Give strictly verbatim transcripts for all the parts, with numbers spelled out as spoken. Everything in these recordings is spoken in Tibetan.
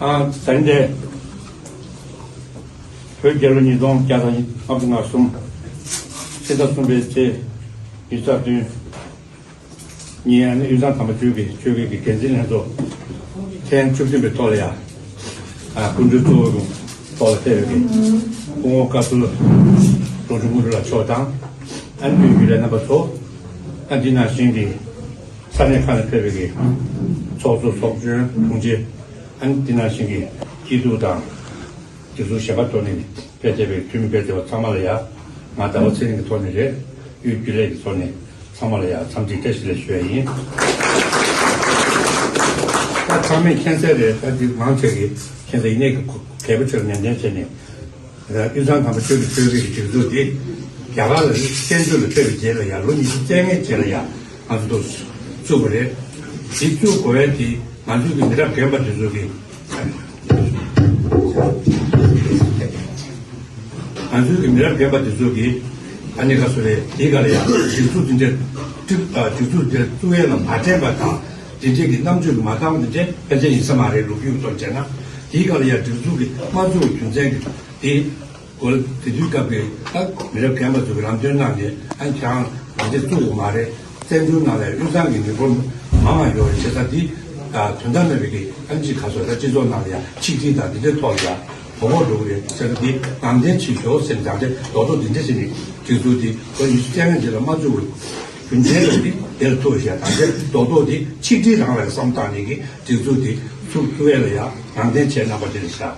ཨ། ད་རིང་འདི་བོད་རྒྱལ་ལོ་ཉིས་སྟོང་བརྒྱ་དང་ལྔ་བཅུ་ང་གསུམ། ཕྱི་ཟླ་གསུམ་པའི་ཚེས་ཉི་ཤུ་རྩ་བདུན་ཉིན། ཨ་ནི་དབུས་གཙང་དམ་པ་ཆོས་ཀྱི་ཆོས་ཀྱི་འགན་འཛིན་ལྷན་ཚོགས་ཐེངས་བཅུ་བདུན་པའི་ཐོག་ལ་ཡ། ཨ། སྐུ་མགྲོན་གཙོ་བོའི་ཐོག་ལ་ཕེབས་པའི་སྐུ་ངོ་བཀའ་ཟུར་འབྲོང་ཆུང་དངོས་གྲུབ་ལགས་མཆོག་དང་། ཨ་ནི་དབུས་རྒྱུན་ལས་རྣམ་པ་ཚོ། ཨ། འདི་ནང་བཞིན་གྱི་ས་གནས་ཁག་ནས་ཕེབས་པའི་གི་ཚོགས་གཙོ་ཚོགས་གཞོན་དྲུང་ཆེ། ཨ་ནི་འདི་ནང་བཞིན་གྱི་སྐྱིད་སྡུག་དང་སྒྲིག་འཛུགས་གཞན་པ་ཐོག་ནས་ཕེབས་བསྡད་པའི་འཐུས་མི་ཕེབས་བསྡད་པ་ཚང་མ་ལ་ཡ། ང་ཟླ་བ་ཚེ་རིང་གི་ཐོག་ནས་རེད། དབུས་རྒྱུན་ལས་ཀྱི་ཐོག་ནས་ཚང་མ་ལ་ཡ་འཚམས་འདྲི་བཀྲ་ཤིས་བདེ་ལེགས་ཞུ་ཡ་ཡིན། ད་ཚང་མས་མཁྱེན་གསལ་རེད། ད་འདི་མང་ཆེ་གིས་མཁྱེན་གསལ། ཡིན་ནའི་གལ་པོ་ཆེར་ནན་ཏན་བྱས་ནས། དབུས་གཙང་དམ་པ་ཆོས་ཀྱི་ཆོས་རིག་གི་སྒྲིག་འཛུགས་དེ་རྒྱ་གར་ལ་བཙན་བྱོལ་ལ་ཕེབས་པའི་རྗེས་ལ་ཡ། ལོ་ཉི་ཤུ་རྩ་ལྔའི་རྗེས་ལ་ཡ་ང་ཚོ་བཙུགས་པ་རེད། དེ་བཙུགས་དགོས་ཡ་དེ་ང་ཚོའི་གི་མི་རབས་རྒན་པ་དེ་ཚོ་གི། ང་ཚོའི་གི་མི་རབས་རྒན་པ་དེ་ཚོ་གིས་ཨ་ནི་ག་ཚོད་རེད། དེའི་སྒང་ལ་ཡ་སྒྲིག་འཛུགས་དེ་འདྲ་བཙུགས། ཨ། སྒྲིག་འཛུགས་དེ་བཙུགས་ཡས་ལ་མ་དྲན་པ་དང་། དེ་འདྲས་ཀྱི་རྣམ་དཔྱོད་ཀྱི་མ་འདང་དེ་འདྲས་ཕལ་ཆེར་ཡིན་ས་མ་རེད། ལོ་རྒྱུས་ཀྱི་ཐོག་བྱས་ན། དེའི་སྒང་ལ་ཡ་སྒྲིག་འཛུགས་ཀྱི་མ་བཙུགས་པའི་རྒྱུ་མཚན་གྱི་དེ། དེ་དུས་སྐབས་ཀྱི་ད་མི་རབས་རྒན་པ་ཚོ་གི་ལམ་སྟོན་གནང་ནས། ཨ། ཁྱེད་རང་འདི་འདྲ་བཙུགས་དགོས་མ་རེད། བཙན་བྱོལ་ནང་ལ་དབུས་གཙང་གི་མི་འབོར་མང་བ་ཡོད་རེད། བྱས་ཙང་འདི་དོན་དག་མེད་པའི་གི། ཨ་ནི་ཅིག་ག་ཚོད་ད་སྤྱི་ཚོགས་ནང་ལ་ཡ་ཆིག་སྒྲིལ་དང་འདི་འདྲའི་ཐོག་ལ་ཡ་དོ་ཕོག་འགྲོ་གི་རེད། བྱས་ཙང་འདི་ནང་བསྟན་བྱེད་ཤོག་ཟེར་ནས། ད་འདི་རྡོག་རྡོག་འདི་འདྲ་བྱས་ནས་སྒྲིག་འཛུགས་འདི་ལོ་ཉི་ཤུ་རྩ་ལྔ་རྗེས་ལ་མ་བཙུགས་པའི་རྒྱུ་མཚན་ལ་འདི་དེ་ལ་ཐུག་བཞག་ད་འདི་རྡོག་རྡོག་འདི་ཆིག་སྒྲིལ་རང་ལ་བསམ་བཏང་ནས་གི་སྒྲིག་འཛུགས་འདི་ཚུགས་ཐུབ་ཡས་ལ་ཡ་ནང་བསྟན་བྱས་གནང་པ་དེ་རེད་ཤག་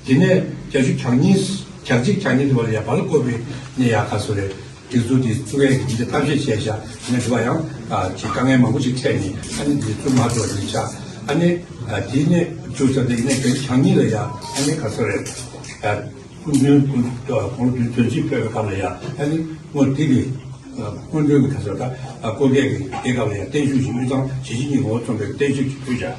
དེ་ནས་བརྒྱད་ཅུ་གྱ་གཉིས། གྱ་གཅིག་གྱ་གཉིས་དེ་བར་ལ་ཡ་བལ་ཀོ་པི་ནས་ཡ་ག་ཚོད་རེད། སྒྲིག་འཛུགས་དེ་བཙུགས་ཡས་ཀྱི་འདི་ཐབས་ཤེས་བྱས་ཤག་དེ་ནས་དེ་བ་ཡང་ཨ་ཅིག་དཀའ་ངལ་མང་པོ་ཅིག་འཕྲད་ནས། ཨ་ནི་འདི་བཙུགས་མ་ཐུབ་པ་རེད་ཤག་ཨ་ནི་ཨ་དེ་ནས་བཙུགས་ཚར་དེ་ནས་བརྒྱད་ཅུ་གྱ་གཉིས་ལ་ཡ། ཨ་ནི་ག་ཚོད་རེད། ཨ་སྐུ་མདུན་དགུང་ལོ་བདུན་དོན་གཅིག་ཕེབས་པའི་སྐབས་ལ་ཡ། ཨ་ནི་སྔོན་དེ་གི་སྔོན་འགྲོའི་གི་ག་ཚོད་ད་སྐུ་སྒེར་གྱི་དེ་སྐབས་ལ་ཡ་བརྟན་བཞུགས་ཤིག་དབུས་གཙང་གཞིས་བྱེས་གཉིས་ངོ་བོ་མཚོན་པའི་བརྟན་བཞུགས་ཤིག་ཕུལ་བྱ།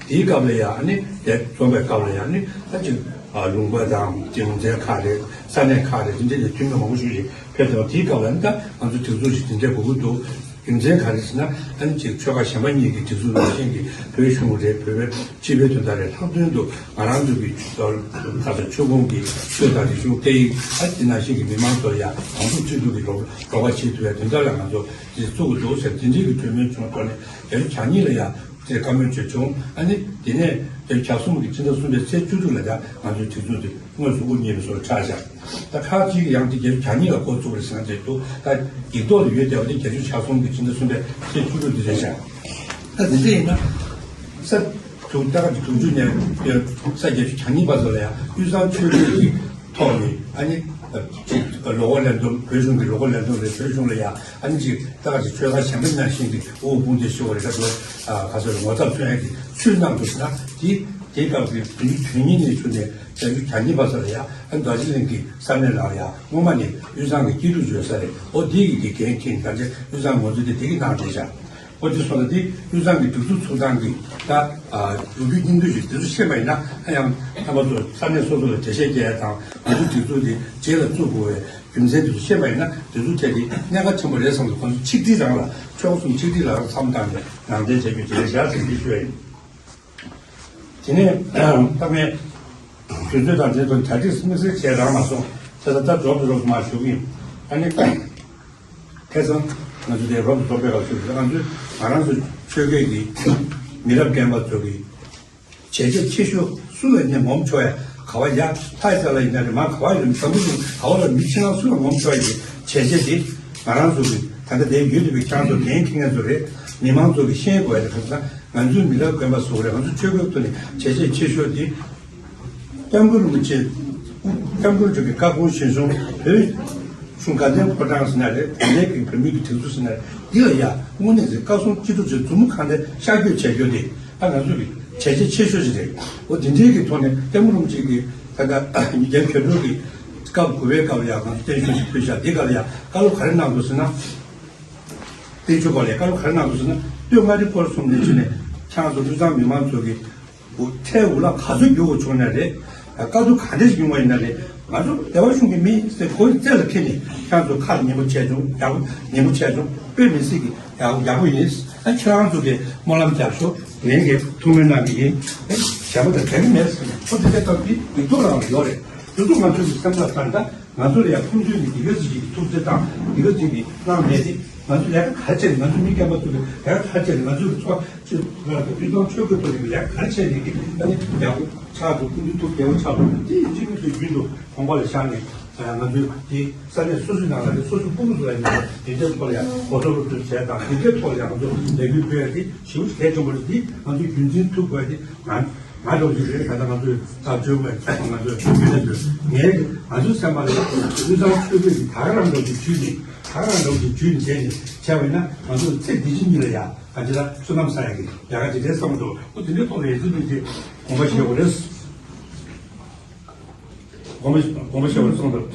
དེའི་སྐབས་ལ་ཡ། ཨ་ནི་དེ་འཛོམས་པའི་སྐབས་ལ་ཡ། ཨ་ནི་ད་ཅིག་ཨ་ལུང་པ་དང་ཅིག་ལུང་ཚན་ཁག་རེད། ས་གནས་ཁག་རེད། དེ་འདྲ་ནས་འཐུས་མི་མང་པོ་ཞིག་ཕེབས་ཏེ། དེའི་སྐབས་ལ་ཨ་ནི་ད་ང་ཚོ་སྒྲིག་འཛུགས་ཤིག་དེ་འདྲ་དགོས་ཀྱི་འདུག་རྒྱུ་མཚན་ག་རེ་ཟེར་ན། ཨ་ནི་ཅིག་ཆོལ་ཁ་གཞན་པ་གཉིས་ཀྱི་སྒྲིག་འཛུགས་ནང་བཞིན་གྱི་བོད་གཞུང་རེད། བོད་པའི་སྤྱི་པའི་དོན་དག་རེད། ལྷག་དོན་དུ་ང་རང་ཚོ་གི་ཁ་ས་ཆོས་ཁོངས་ཀྱི་ཆོས་དང་རིག་གཞུང་སྐད་ཡིག་ཨ་དེ་ནང་བཞིན་གྱི་མི་མང་ཚོར་ཡང་གོང་བུ་གཅིག་ཏུ་གི་རོགས་རོགས་པ་བྱེད་ཐུབ་པའི་དོན་དག་ལ་ང་ཚོ་དེ་བཙུགས་དགོས་འདུག་ཟེར། དེ་འདྲའི་གི་གྲོས་མོལ་བྱུང་ཐོག་ནས་བརྒྱད་ཅུ་གྱ་གཉིས་ལ་ཡང་དེ་བཀའ་མོལ་བྱས་བྱུང་། ཨ་ནི་དེ་ནས་བརྒྱད་ཅུ་གྱ་གསུམ་གྱི་ཕྱི་ཟླ་གསུམ་པའི་ཚེས་བཅུ་དྲུག་ལ་ཡང་ང་ཚོའི་སྒྲིག་འཛུགས་དེ་དངོས་སུ་དབུ་བརྙེས་པའི་བཟོ་འདྲ་ཆགས་ཤག་ད་ཁག་ཅིག་གིས་ཡང་དེ་བརྒྱད་ཅུ་གྱ་གཉིས་ལ་འགོ་བཙུགས་པ་རེད་ཟེར་ན་དེ་འདུག་ད་ཡིག་ཐོག་ལ་ཡོད་བསྡད་པ་དེ་བརྒྱད་ཅུ་གྱ་གསུམ་གྱི་ཕྱི་ཟླ་གསུམ་པའི་ཚེས་བཅུ་དྲུག་དེ་རེད་ཤག་ད་དེ་འདྲ་ཡིན་ན་ས་དྲུག་ལྟ་ག་དྲུག་ཅུ་ནས་ས་བརྒྱད་ཅུ་གྱ་གཉིས་བར་དུ་ལ་ཡང་དབུས་གཙང་ཆོལ་ཁའི་ཐོག་ནས། ཨ་ནི་ཅིག་ལོ་འཁོར་ལེན་སྟངས། བོད་གཞུང་གི་ལོ་འཁོར་ལེན་སྟངས་རེད། བོད་གཞུང་ལ་ཡང་ཨ་ནི་ཅིག་ལྟ་ག་ཅིག་ཆོལ་ཁ་གཞན་པ་ནང་བཞིན་གྱི་དབུ་དཔུང་སྡེ་ཤོར་བ་རེད། ད་དུང་ག་ཚོད་ངོ་ཚབ་མཚོན་ཡག་གི་ཚུལ་གནང་འདུག་ཟེར་ན། དེ་དེའི་སྐབས་ཀྱི་དུས་དོན་གཉིས་ནས་བྱུང་ནས་བརྒྱད་ཅུ་གྱ་གཉིས་བར་ས་ལ་ཡང་ཨ་ནི་རྡོ་རྗེ་གླིང་གི་ས་གནས་ལ་ཡང་སྔོན་མ་ནས་དབུས་གཙང་གི་སྐྱིད་སྡུག་བརྗོད་ས་རེད། འོ་དེ་གི་གི་འགན་འཁྱེར་ནས་ད་ཆ་དབུས་གཙང་ངོ་ཚབ་དེ་དེ་གི་ནང་བསྡད་ཤག་འོ་དེ་སོང་ཙང་དེ་དབུས་གཙང་གི་སྒྲིག་འཛུགས་ཚུགས་སྟངས་ཀྱི་ད་ཨ་ལོ་རྒྱུས་སྙིང་བསྡུས་ཤིག་དེ་ཚོ་ཤེས་པ་ཡིན་ན། ཨ་ཡང་རྣམ་པ་ཚོ་ས་གནས་སོ་སོ་ལ་འགྲེལ་བཤད་རྒྱག་ཡ་དང་། ང་ཚོའི་སྒྲིག་འཛུགས་དེ་རྗེས་ལ་བཙུགས་དགོས་པའི་རྒྱུ་མཚན་དེ་ཚོ་ཤེས་པ་ཡིན་ན། དེ་ཚོ་ཐད་དེ་གནད་འགག་ཆེན་པོ་རེད་བསམ་སོང་། ཁོང་ཚོ་ཆིག་སྒྲིལ་རང་ལ། ཕྱོགས་གསུམ་ཆིག་སྒྲིལ་ལ་རང་མཚམས་བཏང་ནས་ནང་བསྟན་བྱ་རྒྱུ་དེ་རེད་ཤག་ཟེར་འདི་ཞུ་ཡ་ཡིན། དེ་ནས་ད་ངས་དུས་ཚོད་དང་འབྲེལ་དུ་གྲ་སྒྲིག་དམིགས་བསལ་བྱས་རག་མ་སོང་། བྱས་ཙང་ད་རྫོགས་རྫོགས་སུ་མར་ཞུ་གི་ཡིན། ཨ་ནི་ཁ་སང་ང་ཚོ་དེ་རོབ་ཏུ་རྫོགས་པའི་སྐབས་ཞུ་དུས། ང་ཚོས་ང་རང་ཚོ་ཆོལ་ཁའི་གི་མི་རབས་རྒན་པ་ཚོ་གི་བྱས་རྗེས་ཆེ་ཤོས་སུ་ལ་ཡིན་ནའི་ངོམ་ཆོག་ཡ། ག་བ་ཡ་ལྷ་ས་ལ་ཡིན་ན་རེད། མ་ག་བ་ཡིན་ནའི་བྱང་བུ་ཡིན། ག་བ་ལ་མི་ཕྱི་ནང་སུ་ལ་ངོམ་ཆོག་ཡ་གི་བྱས་རྗེས་དེ་ང་རང་ཚོ་གི་ད་ལྟ་དེ་ཡོད་དུ་བའི་ཁྱེད་རང་ཚོ་འགན་འཁྱེར་མཁན་ཚོ་རེད། མི་མང་ཚོ་གི་ཤེས་དགོས་ཡ་དེ་ག་ཚོད་ན། ང་ཚོའི་མི་རབས་རྒན་པ་ཚོ་རེད། ང་ཚོ་ཆོལ་ཁའི་ཐོག་ནས་བྱས་རྗེས་ཆེ་ཤོས་དེ་སྐྱབས་མགོན་རིན་པོ་ཆེ། སྐྱབས་མགོན་མཆོག་གི་བཀའ་དགོངས་གཞིར་བཟུང་བོད་གཞུང་དགའ་ལྡན་ཕོ་བྲང་ཟེར་ན་རེད། དེ་འདྲའི་གི་བོད་མི་གི་སྒྲིག་འཛུགས་ཟེར་ན་རེད། འདི་ལ་ཡ་དངོས་གནས་ཟེར་བཀའ་གསུང་ཅི་ཐུབ་ཅིག་མཛུབ་མོ་གང་ཐད་ཤར་བསྐྱོད་བྱས་རྒྱུ་དེ་ད་ང་ཚོ་གི་བྱས་རྗེས་ཆེ་ཤོས་ཅིག་རེད། འོ་དེ་འདྲའི་གི་ཐོག་ནས་སྐྱབས་མགོན་རིན་པོ་ཆེ་གི་ད་ལྟ་ཉིས་བརྒྱ་གྱ་དྲུག་གི་སྐབས་དགུ་པའི་སྐབས་ལ་ཡ་ང་ཚོ་བརྟན་བཞུགས་ཤིག་ཕུལ་བཞག་འདི་ག་ལ་ཡ་བཀའ་སློབ་ག་རེ་གནང་འདུག་ཟེར་ན། བརྟན་བཞུགས་སྐོར་ལ་བཀའ་སློབ་ག་རེ་གནང་འདུག་ཟེར་ན། སྟོད་མངའ་རིས་སྐོར་གསུམ་ནས་བྱས་ནས་ཁྱེད་རང་ཚོ་དབུས་གཙང་མི་མང་ཚོ་གི་འུ་ཐལ་འུ་ལག་ག་ཚོད་རྒྱུག་དགོས་བྱུང་ན་རེད། དཀའ་སྡུག་ག་འདྲ་ཞིག་ཡོང་བ་ཡིན་ན་རེད། ང་ཚོ་སྡེ་བ་གཞུང་གི་མི་ཟེར་ཁོའི་རྩེ་ལ་འཁེལ་ནས་ཁྱེད་རང་ཚོ་ཁ་ལ་ཉན་པོ་བྱས་བྱུང་། ཡག་པོ་ཉན་པོ་བྱས་བྱུང་། དཔེ་མི་སྲིད་ཀྱི་ཡག་ཡག་པོ་ཡིན། ད་ཁྱེད་རང་ཚོ་གིས་སྨོན་ལམ་རྒྱབ་ཤོག་ངས་ཀྱི་ཐུགས་སྨོན་གནང་གི་ཡིན། ཨེ་གཞན་པ་དང་ག་གི་མེད་ཟེར་ནས་ཁོ་དེ་འདྲ་ལྟ་བུའི་མི་ཐུབ་རང་ལ་ཡོད་རེད། དེ་ཚོ་ང་ཚོ་གི་སེམས་ཐག་བཅད་ད་ང་ཚོ་ལ་ཡང་ཕུང་ཚོད་ནི་འདི་ག་ཅིག་གི་ཐུབ་ཚོད་དང་འདི་ག་ཅིག་གི་གནང་མེད་དེ། ང་ཚོ་ལས་ཀ་ག་རེ་བྱས་ནས་ང་ཚོ་མི་རྒན་པ་ཚོ་གི་ལས་ཀ་ག་རེ་བྱས་ནས་ང་ཚོ་གི་ཚོགས་སྤྱི་ལ་དང་སྤྱི་ཚོགས་ཆོས་སྐུ་ཐོག་ནས་ལས་ཀ་ག་རེ་བྱས་ནས་ཀྱི་ཨ་ནི་ཡག་པོ་ཆགས་འདུག་ཕུང་ཚོད་ཐུབ་བདེ་བོ་ཆགས་འདུག་དེ་སྤྱི་མི་ཚོ་རྒྱུན་དུ་དགོངས་པ་ལ་བཞག་ནས། ང་ཚོའི་དེ་ས་གནས་སོ་སོའི་ནང་ལ་ནི་སོ་སོའི་ཕྲུ་གུ་ཚོ་ལ་ཡིན་ན་དེ་འདྲའི་ཐོག་ལ་ཡང་གོ་རྟོགས་སློབ་སྟོན་བྱས་དང་དེ་འདྲའི་ཐོག་ལ་ཡང་ང་ཚོ་ལས་འགུལ་སྤེལ་ཡ་དེ་ཞེ་པོ་གལ་ཆེན་པོ་རེད། འདི་ང་ཚོས་རྒྱུན་འཛིན་ཐུབ་དགོས་ཡ་དེ་ང་ང་འདྲ་བོ་ཞིག་རེད། ད་ལྟ་ང་ཚོས་ཐག་གཅོད་དགོས་ཡ་ང་ཚོས་རྒྱུན་ལས་དགོས། ངས་ང་ཚོའི་སེམས་པ་ལ་དབུས་གཙང་ཆོས་སྐུའི་གི་ད་ག་རང་འདྲ་བོ་ཞིག་བརྒྱུད་ནས་ད་ག་རང་འདྲ་བོ་ཞིག་བརྒྱུད་ནས་བྱས་ནས་བྱས་པ་ཡིན་ན་ང་ཚོ་ཚེ་འདི་ཕྱི་གཉིས་ལ་ཡ་ག་ཅི་ལ་བསོད་ནམས་བསགས་ཡ་གི་ལས་ཀ་དེ་འདྲའི་བསམ་བློ་འདུག་ཁོ་དེ་འདྲའི་ཐོག་ལ་ཡ་ཚོས་འདུག་ཅེས་དགོངས་པ་བཞེས་དགོས་རེད། དགོངས་པ་དགོངས་པ་བཞེས་པར་གསུངས་འདུག